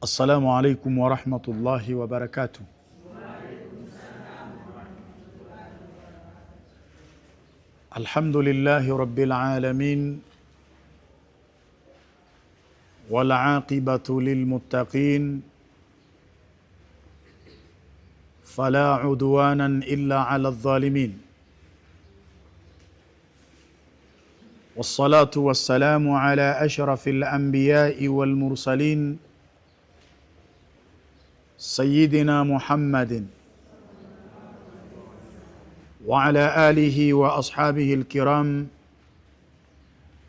Assalamu alaikum warahmatullahi wabarakatuh. Alhamdulillahi rabbil alamin wal aqibatu lilmuttaqin fala udwanan illa ala dhalimin wassalatu wassalamu ala ashrafil anbiyai wal mursalin sayyidina Muhammadin wa ala alihi wa ashabihi alkiram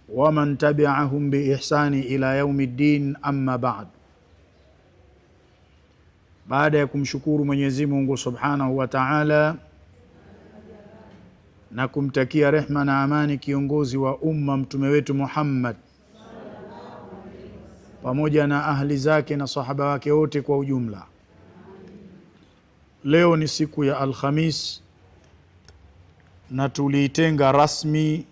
wa man tabi'ahum bi ihsani ila yaumiddin, amma ba'd. Baada ya kumshukuru Mwenyezi Mungu Subhanahu wa Ta'ala na kumtakia rehma na amani kiongozi wa umma mtume wetu Muhammad pamoja na ahli zake na sahaba wake wote kwa ujumla. Leo ni siku ya Alhamis na tuliitenga rasmi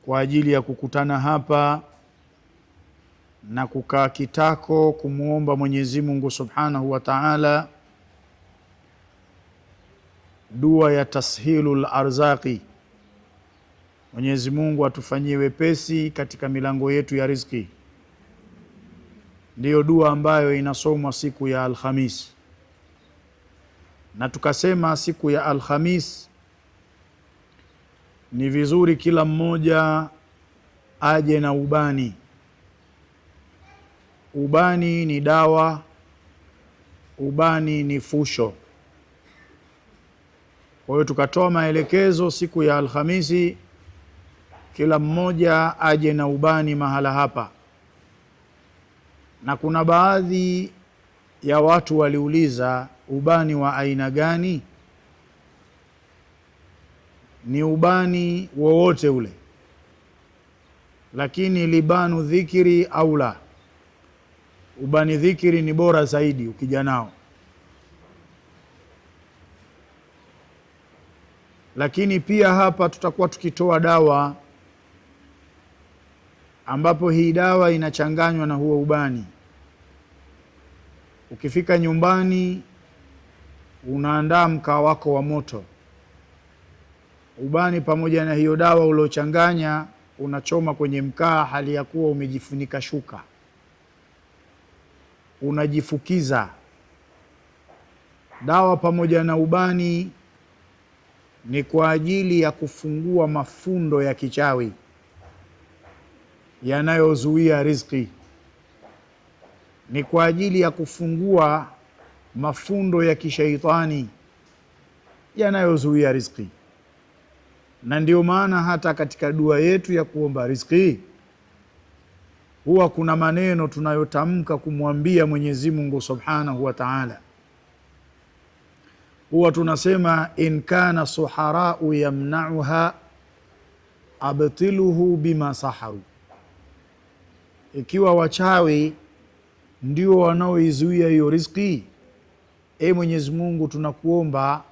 kwa ajili ya kukutana hapa na kukaa kitako kumwomba Mwenyezi Mungu Subhanahu wa Ta'ala dua ya tashilul arzaqi. Mwenyezi Mungu atufanyie wepesi katika milango yetu ya riziki. Ndiyo dua ambayo inasomwa siku ya Alhamis, na tukasema siku ya Alhamis ni vizuri kila mmoja aje na ubani. Ubani ni dawa, ubani ni fusho. Kwa hiyo tukatoa maelekezo siku ya Alhamisi, kila mmoja aje na ubani mahala hapa. Na kuna baadhi ya watu waliuliza ubani wa aina gani? Ni ubani wowote ule, lakini libanu dhikri au la, ubani dhikri ni bora zaidi ukija nao. Lakini pia hapa tutakuwa tukitoa dawa, ambapo hii dawa inachanganywa na huo ubani. Ukifika nyumbani, unaandaa mkaa wako wa moto, ubani pamoja na hiyo dawa uliochanganya unachoma kwenye mkaa, hali ya kuwa umejifunika shuka, unajifukiza dawa pamoja na ubani. Ni kwa ajili ya kufungua mafundo ya kichawi yanayozuia riziki, ni kwa ajili ya kufungua mafundo ya kishaitani yanayozuia riziki. Na ndio maana hata katika dua yetu ya kuomba riziki huwa kuna maneno tunayotamka kumwambia Mwenyezi Mungu Subhanahu wa Ta'ala. Huwa tunasema in kana suharau yamnauha abtiluhu bima saharu, ikiwa wachawi ndio wanaoizuia hiyo riziki, e Mwenyezi Mungu, tunakuomba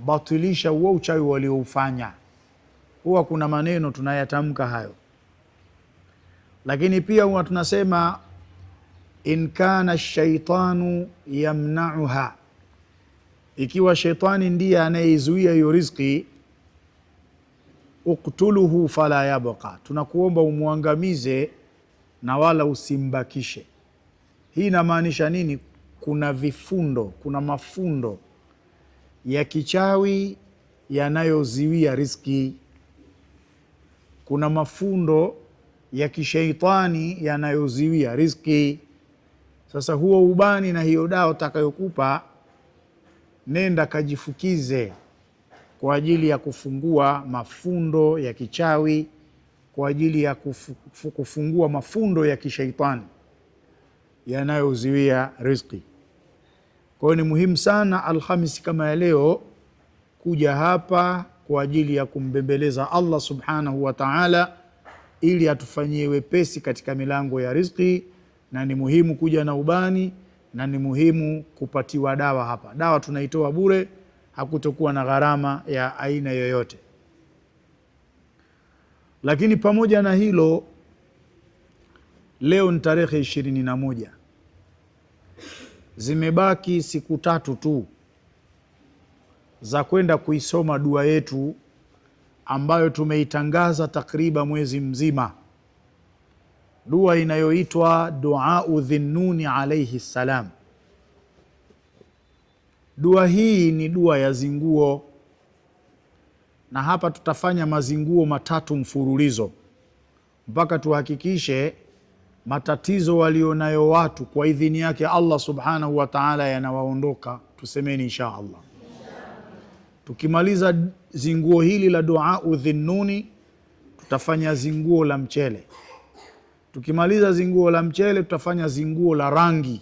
batilisha huo uchawi walioufanya. Huwa kuna maneno tunayatamka hayo, lakini pia huwa tunasema in kana shaitanu yamnauha, ikiwa shetani ndiye anayeizuia hiyo riziki, uktuluhu fala yabqa, tunakuomba umwangamize na wala usimbakishe. Hii inamaanisha nini? Kuna vifundo, kuna mafundo ya kichawi yanayoziwia riziki, kuna mafundo ya kisheitani yanayoziwia riziki. Sasa huo ubani na hiyo dawa utakayokupa, nenda kajifukize kwa ajili ya kufungua mafundo ya kichawi, kwa ajili ya kufungua mafundo ya kishaitani yanayoziwia riziki. Kwa hiyo ni muhimu sana Alhamisi kama ya leo kuja hapa kwa ajili ya kumbembeleza Allah Subhanahu wa Ta'ala, ili atufanyie wepesi katika milango ya riziki. Na ni muhimu kuja na ubani na ni muhimu kupatiwa dawa hapa. Dawa tunaitoa bure, hakutokuwa na gharama ya aina yoyote. Lakini pamoja na hilo, Leo ni tarehe 21, zimebaki siku 3 tu za kwenda kuisoma dua yetu ambayo tumeitangaza takriban mwezi mzima, dua inayoitwa Duau Dhinnuni alayhi salam. Dua hii ni dua ya zinguo, na hapa tutafanya mazinguo 3 mfululizo mpaka tuhakikishe matatizo walionayo watu kwa idhini yake Allah subhanahu wa ta'ala yanawaondoka. Tusemeni insha Allah. Tukimaliza zinguo hili la Duau Dhinnuni, tutafanya zinguo la mchele. Tukimaliza zinguo la mchele, tutafanya zinguo la rangi.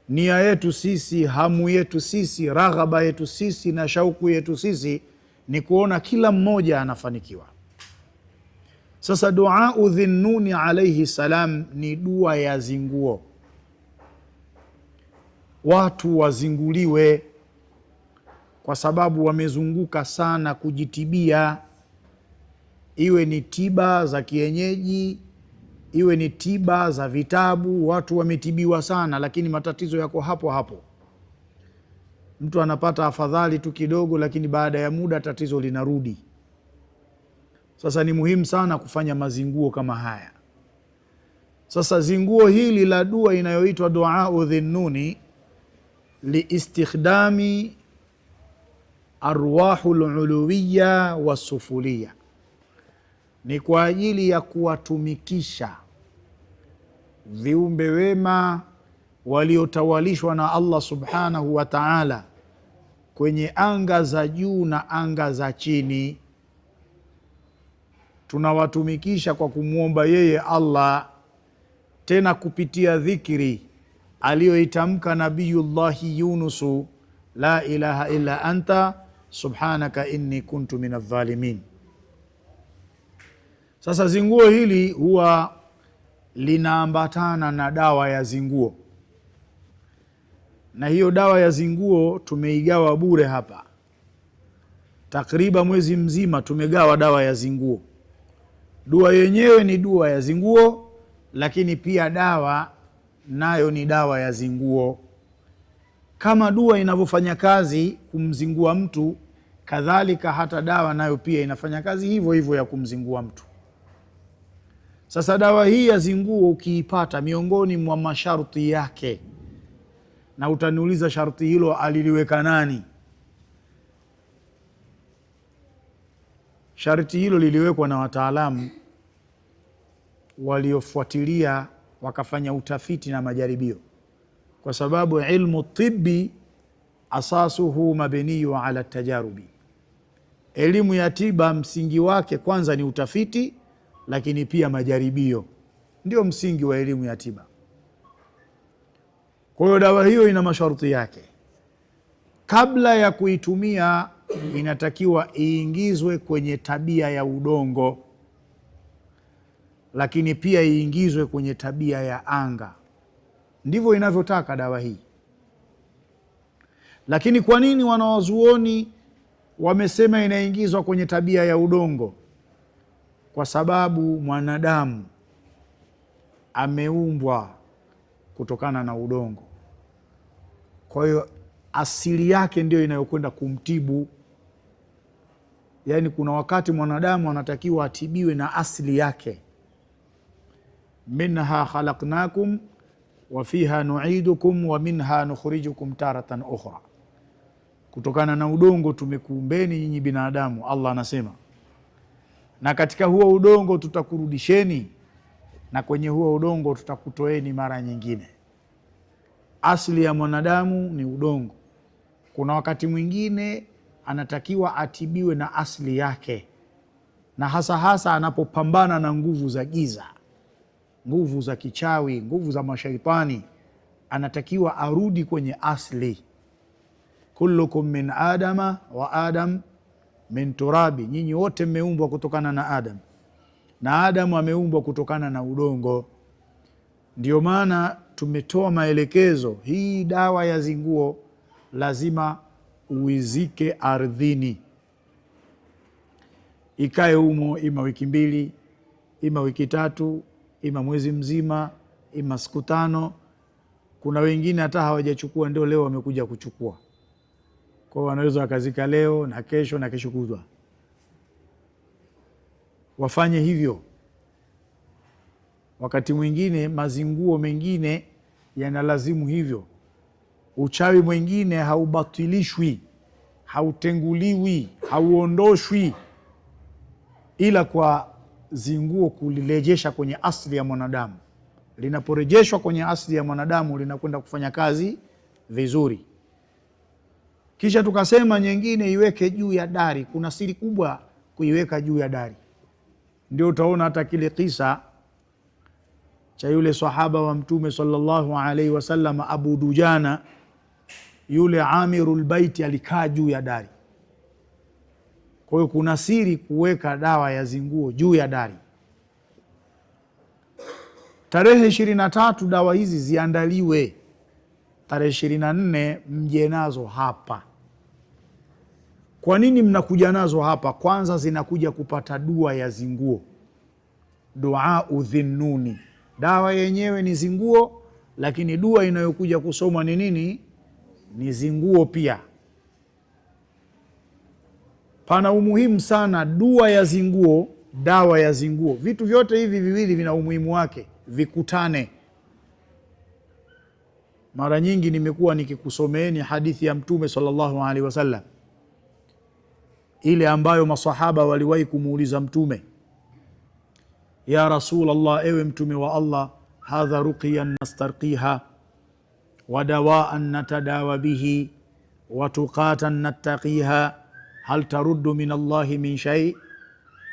Nia yetu sisi, hamu yetu sisi, raghaba yetu sisi na shauku yetu sisi ni kuona kila mmoja anafanikiwa. Sasa Duau Dhinnuni alayhi salam ni dua ya zinguo. Watu wazinguliwe kwa sababu wamezunguka sana kujitibia, iwe ni tiba za kienyeji, iwe ni tiba za vitabu. Watu wametibiwa sana, lakini matatizo yako hapo hapo. Mtu anapata afadhali tu kidogo, lakini baada ya muda tatizo linarudi. Sasa ni muhimu sana kufanya mazinguo kama haya. Sasa zinguo hili la dua inayoitwa Duau Dhinnuni liistikhdami arwahul uluwiya wasufuliya, ni kwa ajili ya kuwatumikisha viumbe wema waliotawalishwa na Allah subhanahu wa ta'ala kwenye anga za juu na anga za chini. Tunawatumikisha kwa kumwomba yeye Allah, tena kupitia dhikri aliyoitamka Nabiyullahi Yunusu, la ilaha illa anta subhanaka inni kuntu minadh-dhalimin. Sasa zinguo hili huwa linaambatana na dawa ya zinguo, na hiyo dawa ya zinguo tumeigawa bure hapa. Takriban mwezi mzima tumegawa dawa ya zinguo. Dua yenyewe ni dua ya zinguo, lakini pia dawa nayo ni dawa ya zinguo. Kama dua inavyofanya kazi kumzingua mtu, kadhalika hata dawa nayo pia inafanya kazi hivyo hivyo ya kumzingua mtu. Sasa dawa hii ya zinguo ukiipata, miongoni mwa masharti yake, na utaniuliza sharti hilo aliliweka nani? Sharti hilo liliwekwa na wataalamu waliofuatilia wakafanya utafiti na majaribio, kwa sababu ilmu tibbi asasuhu mabniyu ala tajarubi. Elimu ya tiba msingi wake kwanza ni utafiti, lakini pia majaribio ndio msingi wa elimu ya tiba. Kwa hiyo dawa hiyo ina masharti yake. Kabla ya kuitumia inatakiwa iingizwe kwenye tabia ya udongo, lakini pia iingizwe kwenye tabia ya anga. Ndivyo inavyotaka dawa hii. Lakini kwa nini wanawazuoni wamesema inaingizwa kwenye tabia ya udongo? Kwa sababu mwanadamu ameumbwa kutokana na udongo. Kwa hiyo asili yake ndio inayokwenda kumtibu. Yaani kuna wakati mwanadamu anatakiwa atibiwe na asili yake. Minha khalaqnakum wa fiha nu'idukum wa minha nukhrijukum taratan ukhra. Kutokana na udongo tumekuumbeni nyinyi binadamu, Allah anasema, na katika huo udongo tutakurudisheni, na kwenye huo udongo tutakutoeni mara nyingine. Asili ya mwanadamu ni udongo. Kuna wakati mwingine anatakiwa atibiwe na asili yake, na hasa hasa anapopambana na nguvu za giza, nguvu za kichawi, nguvu za mashaitani, anatakiwa arudi kwenye asli. Kullukum min adama wa adam min turabi, nyinyi wote mmeumbwa kutokana na Adam na Adamu ameumbwa kutokana na udongo. Ndio maana tumetoa maelekezo, hii dawa ya zinguo lazima uizike ardhini, ikae humo ima wiki mbili, ima wiki 3, ima mwezi mzima, ima siku 5. Kuna wengine hata hawajachukua, ndio leo wamekuja kuchukua. Kwa hiyo wanaweza wakazika leo na kesho na kesho kutwa. Wafanye hivyo. Wakati mwingine mazinguo mengine yanalazimu hivyo. Uchawi mwingine haubatilishwi, hautenguliwi, hauondoshwi ila kwa zinguo kulirejesha kwenye asili ya mwanadamu. Linaporejeshwa kwenye asili ya mwanadamu linakwenda kufanya kazi vizuri. Kisha tukasema nyingine iweke juu ya dari. Kuna siri kubwa kuiweka juu ya dari. Ndio utaona hata kile kisa cha yule sahaba wa Mtume sallallahu alaihi wasallam Abu Dujana, yule amirul baiti alikaa juu ya dari. Kwa hiyo kuna siri kuweka dawa ya zinguo juu ya dari. Tarehe 23 dawa hizi ziandaliwe. Tarehe 24 mje nazo hapa. Kwa nini mnakuja nazo hapa? Kwanza zinakuja kupata dua ya zinguo, dua udhinnuni. Dawa yenyewe ni zinguo, lakini dua inayokuja kusomwa ni nini? Ni zinguo pia. Pana umuhimu sana dua ya zinguo, dawa ya zinguo. Vitu vyote hivi viwili vina umuhimu wake, vikutane. Mara nyingi nimekuwa nikikusomeeni hadithi ya Mtume sallallahu alaihi wasallam, ile ambayo masahaba waliwahi kumuuliza Mtume, ya Rasulallah, ewe Mtume wa Allah, hadha ruqiyan nastarqiha wa dawaan natadawa bihi wa tuqatan nattaqiha hal taruddu min Allahi min shay.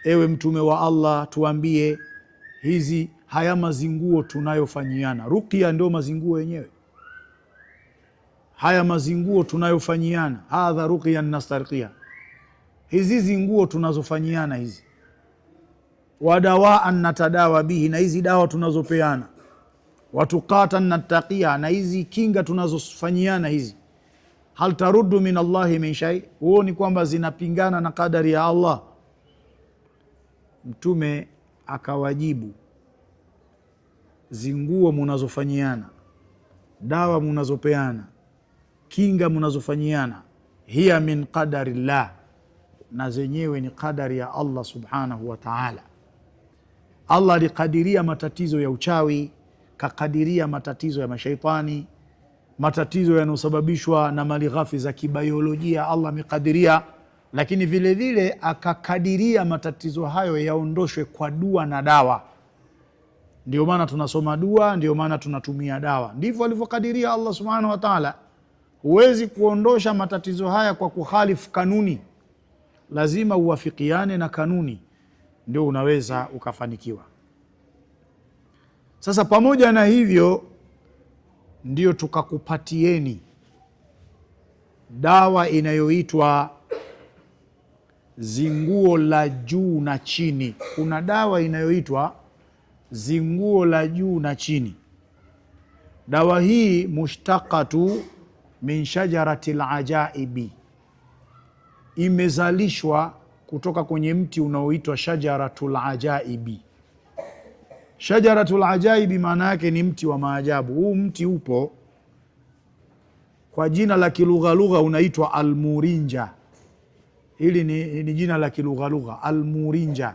Ewe Mtume wa Allah, tuambie hizi haya mazinguo tunayofanyiana. Ruqya ndio mazinguo yenyewe. Haya mazinguo tunayofanyiana, hadha ruqyan nastarqiha, hizi zinguo tunazofanyiana hizi, wadawaan natadawa bihi, na hizi dawa tunazopeana, watukatan nattaqiha, na hizi kinga tunazofanyiana hizi, hal taruddu min Allahi min shay, huo ni kwamba zinapingana na kadari ya Allah? Mtume akawajibu, zinguo munazofanyiana, dawa munazopeana, kinga munazofanyiana, hiya min qadarillah, na zenyewe ni qadari ya Allah subhanahu wa ta'ala. Allah alikadiria matatizo ya uchawi, kakadiria matatizo ya mashaitani, matatizo yanayosababishwa na malighafi za kibiolojia, Allah amekadiria. Lakini vile vile akakadiria matatizo hayo yaondoshwe kwa dua na dawa. Ndio maana tunasoma dua, ndio maana tunatumia dawa. Ndivyo alivyokadiria Allah subhanahu wa ta'ala. Huwezi kuondosha matatizo haya kwa kukhalifu kanuni, lazima uwafikiane na kanuni, ndio unaweza ukafanikiwa. Sasa pamoja na hivyo, ndio tukakupatieni dawa inayoitwa zinguo la juu na chini. Kuna dawa inayoitwa zinguo la juu na chini. Dawa hii mushtaqatu min shajarati lajaibi, imezalishwa kutoka kwenye mti unaoitwa shajaratul ajaibi. Shajaratul ajaibi maana yake ni mti wa maajabu. Huu mti upo kwa jina la kilughalugha unaitwa almurinja. Hili ni jina la kilughalugha almurinja,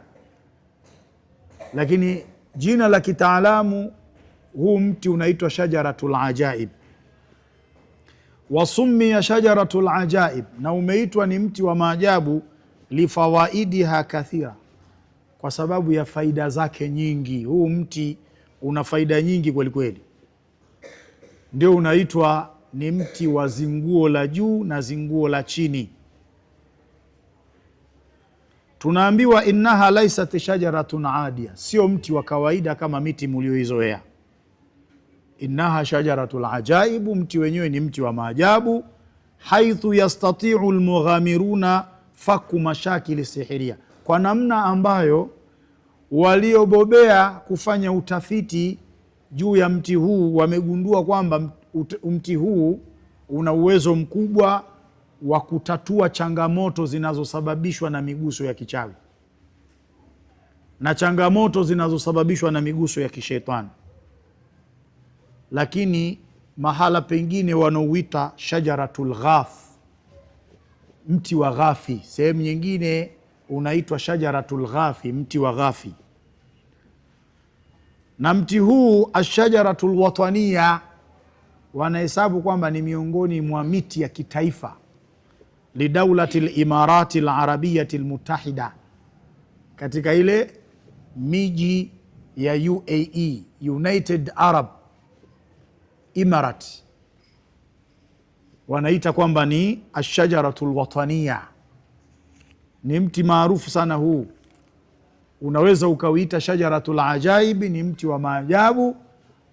lakini jina la kitaalamu huu mti unaitwa shajaratul ajaib. Wasummiya shajaratul ajaib, na umeitwa ni mti wa maajabu, lifawaidiha kathira, kwa sababu ya faida zake nyingi. Huu mti una faida nyingi kweli kweli, ndio unaitwa ni mti wa zinguo la juu na zinguo la chini. Tunaambiwa innaha laisat shajaratun adia, sio mti wa kawaida kama miti mulioizoea. Innaha shajaratul ajaibu, mti wenyewe ni mti wa maajabu. Haithu yastatiu lmughamiruna faku mashakili sihiria, kwa namna ambayo waliobobea kufanya utafiti juu ya mti huu wamegundua kwamba mti huu una uwezo mkubwa wa kutatua changamoto zinazosababishwa na miguso ya kichawi. na changamoto zinazosababishwa na miguso ya kishetani. Lakini mahala pengine wanauita shajaratul ghaf, mti wa ghafi. Sehemu nyingine unaitwa shajaratul ghafi, mti wa ghafi. Na mti huu ashajaratul watania wanahesabu kwamba ni miongoni mwa miti ya kitaifa lidaulati limarati larabiyati lmutahida, katika ile miji ya UAE, United Arab Emirate, wanaita kwamba ni ashajaratu lwatania. Ni mti maarufu sana huu, unaweza ukauita shajaratul ajaibi, ni mti wa maajabu,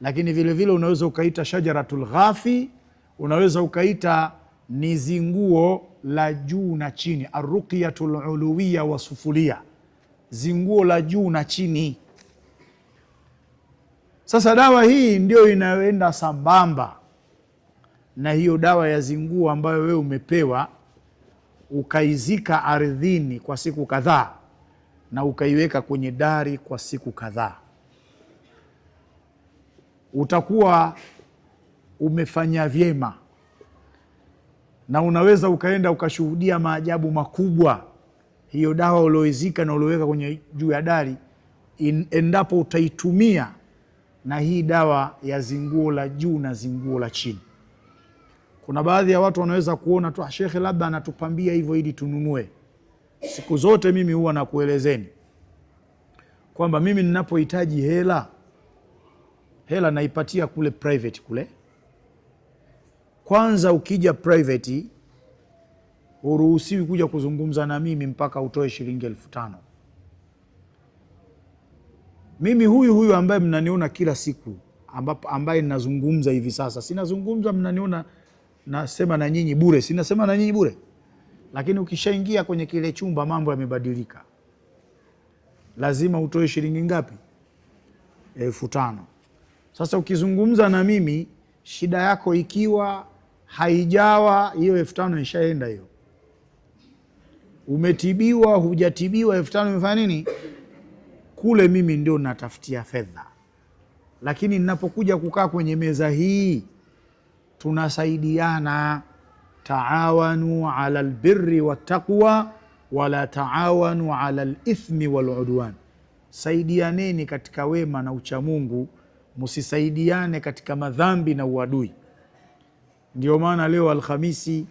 lakini vile vile unaweza ukaita shajaratul ghafi, unaweza ukaita ni zinguo la juu na chini, arruqyatul uluwiya wa sufulia, zinguo la juu na chini. Sasa dawa hii ndio inayoenda sambamba na hiyo dawa ya zinguo ambayo wewe umepewa ukaizika ardhini kwa siku kadhaa na ukaiweka kwenye dari kwa siku kadhaa, utakuwa umefanya vyema na unaweza ukaenda ukashuhudia maajabu makubwa. Hiyo dawa ulioizika na ulioweka kwenye juu ya dari, endapo utaitumia na hii dawa ya zinguo la juu na zinguo la chini. Kuna baadhi ya watu wanaweza kuona tu, shekhe labda anatupambia hivyo ili tununue. Siku zote mimi huwa nakuelezeni kwamba mimi ninapohitaji hela, hela naipatia kule private kule. Kwanza ukija private huruhusiwi kuja kuzungumza na mimi mpaka utoe shilingi 5,000. Mimi huyu huyu ambaye mnaniona kila siku, ambaye ninazungumza hivi sasa, sinazungumza, mnaniona nasema na nyinyi bure, sinasema na nyinyi bure. Lakini ukishaingia kwenye kile chumba mambo yamebadilika. Lazima utoe shilingi ngapi? 5,000. Sasa ukizungumza na mimi, shida yako ikiwa haijawa hiyo 5,000 ishaenda hiyo. Umetibiwa, hujatibiwa, 5,000 imefanya nini? Kule mimi ndio natafutia fedha. Lakini ninapokuja kukaa kwenye meza hii tunasaidiana. Taawanu ala albirri wattaqwa wala taawanu ala alithmi waludwan, saidianeni katika wema na uchamungu, msisaidiane katika madhambi na uadui. Ndio maana leo Alhamisi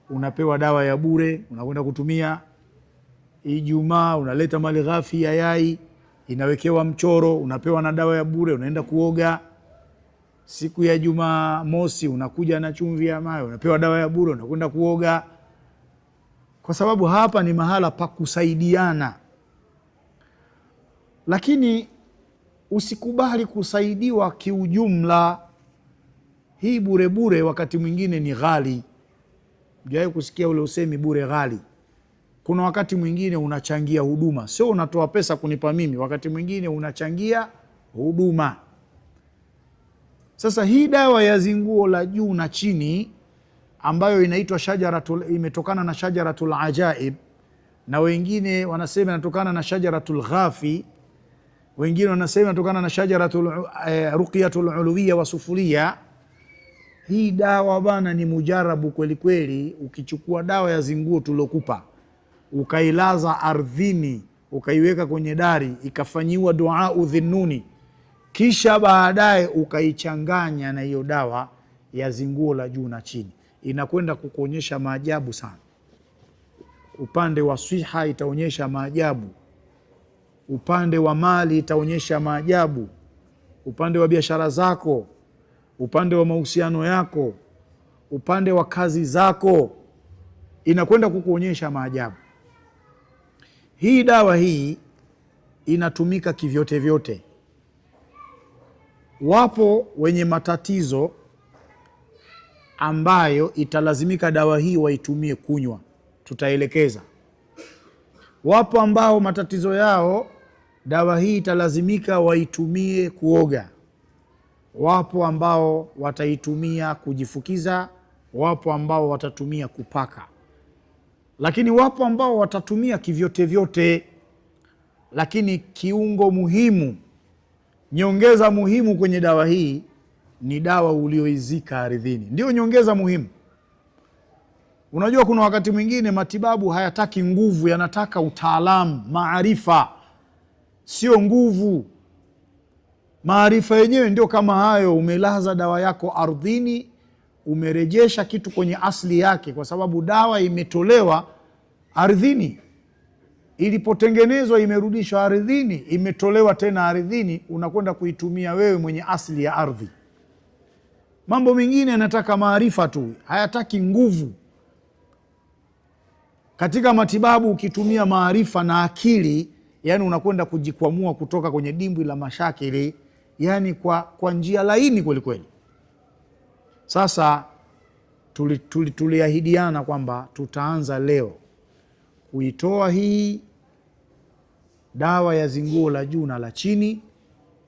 unapewa dawa ya bure, unakwenda kutumia. Ijumaa unaleta mali ghafi ya yai, inawekewa mchoro, unapewa na dawa ya bure, unaenda kuoga. Siku ya Jumamosi unakuja na chumvi ya mawe, unapewa dawa ya bure, unakwenda kuoga. Kwa sababu hapa ni mahala pa kusaidiana. Lakini usikubali kusaidiwa kiujumla. Hii bure bure wakati mwingine ni ghali. Hujawahi kusikia ule usemi bure ghali? Kuna wakati mwingine unachangia huduma, sio unatoa pesa kunipa mimi, wakati mwingine unachangia huduma. Sasa hii dawa ya zinguo la juu na chini ambayo inaitwa shajaratul, imetokana na shajaratul ajaib, na wengine wanasema inatokana na shajaratul ghafi, wengine wanasema inatokana na shajaratul ruqyatul uluwiya wa sufulia. Hii dawa bana ni mujarabu kweli kweli. Ukichukua dawa ya zinguo tulokupa ukailaza ardhini, ukaiweka kwenye dari, ikafanyiwa dua udhinuni, kisha baadaye ukaichanganya na hiyo dawa ya zinguo la juu na chini, inakwenda kukuonyesha maajabu sana. Upande wa siha itaonyesha maajabu, upande wa mali itaonyesha maajabu, upande wa biashara zako, upande wa mahusiano yako, upande wa kazi zako, inakwenda kukuonyesha maajabu. Hii dawa hii inatumika kivyote vyote. Wapo wenye matatizo ambayo italazimika dawa hii waitumie kunywa, tutaelekeza. Wapo ambao matatizo yao dawa hii italazimika waitumie kuoga. Wapo ambao wataitumia kujifukiza, wapo ambao watatumia kupaka, lakini wapo ambao watatumia kivyote vyote. Lakini kiungo muhimu, nyongeza muhimu kwenye dawa hii ni dawa ulioizika ardhini, ndio nyongeza muhimu. Unajua, kuna wakati mwingine matibabu hayataki nguvu, yanataka utaalamu, maarifa, sio nguvu. Maarifa yenyewe ndio kama hayo. Umelaza dawa yako ardhini, umerejesha kitu kwenye asili yake, kwa sababu dawa imetolewa ardhini, ilipotengenezwa imerudishwa ardhini, imetolewa tena ardhini, unakwenda kuitumia wewe mwenye asili ya ardhi. Mambo mengine yanataka maarifa tu, hayataki nguvu. Katika matibabu ukitumia maarifa na akili, yani unakwenda kujikwamua kutoka kwenye dimbwi la mashakili, yani kwa njia laini kwelikweli. Sasa tuliahidiana kwamba tutaanza leo kuitoa hii dawa ya zinguo la juu na la chini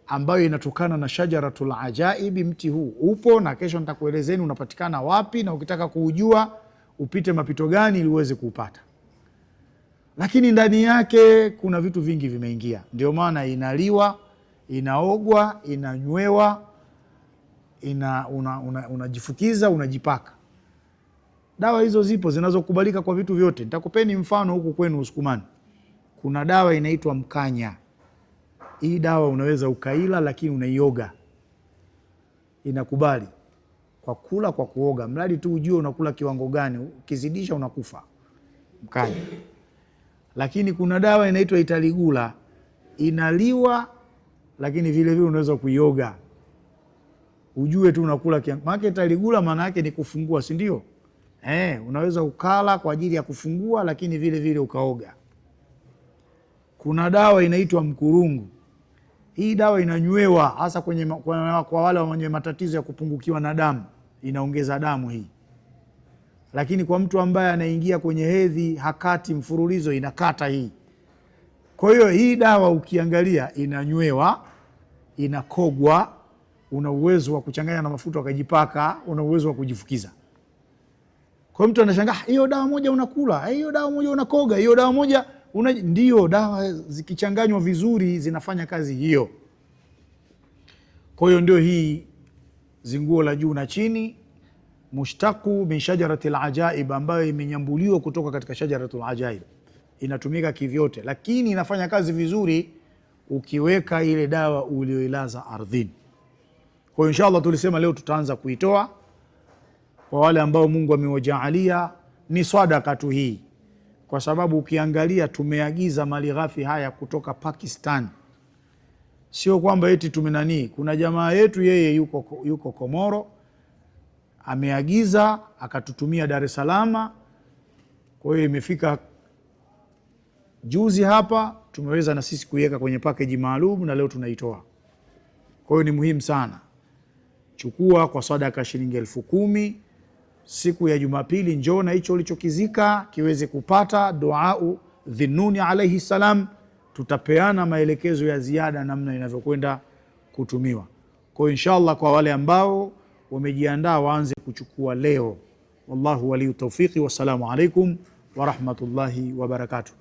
ambayo inatokana na shajaratul ajaibi. Mti huu upo na kesho nitakuelezeni unapatikana wapi, na ukitaka kuujua upite mapito gani ili uweze kuupata. Lakini ndani yake kuna vitu vingi vimeingia, ndio maana inaliwa, inaogwa, inanywewa, unajifukiza, unajipaka. Dawa hizo zipo zinazokubalika kwa vitu vyote. Nitakupeni mfano huku kwenu Usukumani kuna dawa inaitwa mkanya. Hii dawa unaweza ukaila, lakini unaioga, inakubali kwa kula, kwa kuoga, mradi tu ujue unakula kiwango gani. Ukizidisha unakufa. Mkanya. Lakini kuna dawa inaitwa italigula, inaliwa, lakini vile vile unaweza kuioga, ujue tu unakula kiwango. Maana italigula maana yake ni kufungua, si ndio? Unaweza ukala kwa ajili ya kufungua, lakini vile vile ukaoga. Kuna dawa inaitwa mkurungu. Hii dawa inanywewa hasa kwenye kwa wale wenye matatizo ya kupungukiwa na damu, inaongeza damu hii. Lakini kwa mtu ambaye anaingia kwenye hedhi hakati mfululizo, inakata hii. Kwa hiyo hii dawa ukiangalia, inanywewa, inakogwa, una uwezo wa kuchanganya na mafuta ukajipaka, una uwezo wa kujifukiza. Kwa hiyo mtu anashangaa, hiyo dawa moja unakula, hiyo dawa moja unakoga, hiyo dawa moja ndio dawa zikichanganywa vizuri zinafanya kazi hiyo. Kwa hiyo ndio hii zinguo la juu na chini, mushtaku min shajaratil ajaib, ambayo imenyambuliwa kutoka katika shajaratul ajaib, inatumika kivyote, lakini inafanya kazi vizuri ukiweka ile dawa ulioilaza ardhini. Kwa hiyo inshallah tulisema leo tutaanza kuitoa kwa wale ambao Mungu amewajaalia ni swadaka tu hii, kwa sababu ukiangalia tumeagiza malighafi haya kutoka Pakistan, sio kwamba eti tumenani. Kuna jamaa yetu yeye yuko Komoro, ameagiza akatutumia Dar es Salaam. Kwa hiyo imefika juzi hapa, tumeweza na sisi kuiweka kwenye package maalum na leo tunaitoa. Kwa hiyo ni muhimu sana, chukua kwa sadaka shilingi 10,000 siku ya Jumapili, njoo na hicho ulichokizika kiweze kupata duau Dhinnuni alayhi salam. Tutapeana maelekezo ya ziada namna inavyokwenda kutumiwa. Kwa hiyo inshallah, kwa wale ambao wamejiandaa waanze kuchukua leo. Wallahu waliyu tawfiqi, wassalamu alaikum wa rahmatullahi wa barakatuh.